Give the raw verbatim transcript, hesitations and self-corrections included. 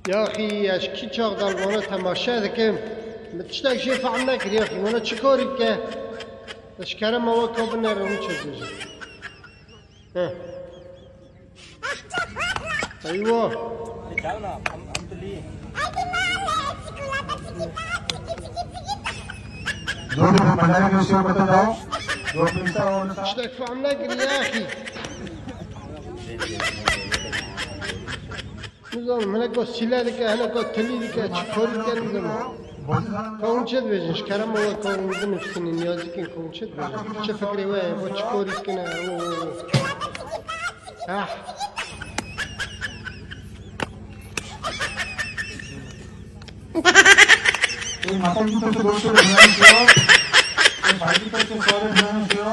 Yaxî, ez kî çax de li wana temaşe dikim. Min tiştek jê fehm nekir, yaxî, wana çi karî bike? Ez ji kerema we ka binere, hûn çi dibêjin? Heh. Eywa. Zor bir bana bir şey yapmadı da. Zor bir şey olmasa. Tiştek fehm nekir, yaxî. Nizanim, hineka sîle dike, hineka tilî dike, çi karî dike, nizanim. Ka hûn çi dibêjin? Ji kerema we ka hûn binivîsînin, yazîkin ka hûn çi dibêjin? Çi fikrê we ye? Bo çi karî dikine? O, o, o. Ah. Ê, mata gî to tu doşe re binanis yo. Ê, faydi to tu sare binanis yo.